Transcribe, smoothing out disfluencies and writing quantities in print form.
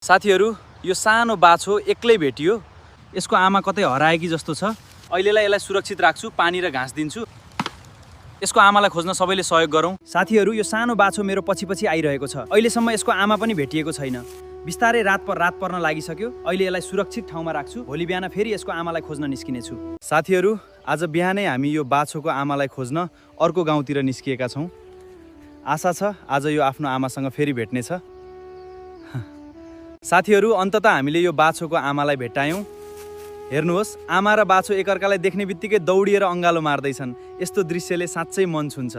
साथीहरु, यो सानो बाछो एक्लै भेटियो। यसको आमा कतै हराएकी जस्तो छ। अहिलेलाई यसलाई सुरक्षित राख्छु, पानी र घाँस दिन्छु। यसको आमालाई खोज्न सबैले सहयोग गरौँ। साथीहरु, यो सानो बाछो मेरो पछि पछि आइरहेको छ। अहिलेसम्म यसको आमा पनि भेटिएको छैन। बिस्तारै रात पर्न लागिसक्यो। अहिले यसलाई सुरक्षित ठाउँमा राख्छु। भोलि बिहान फेरि यसको आमालाई खोज्न निस्किनेछु। साथीहरु, आज बिहानै हामी यो बाछोको आमालाई खोज्न अर्को गाउँतिर निस्किएका छौँ। आशा छ आज यो आफ्नो आमासँग फेरि भेट्नेछ। साथीहरु, अन्ततः हामीले यो बाछोको आमालाई भेट्टायौँ। हेर्नुहोस्, आमा र बाछो एकअर्कालाई देख्ने बित्तिकै दौडिएर अँगालो मार्दैछन्। यस्तो दृश्यले साँच्चै मन छुन्छ।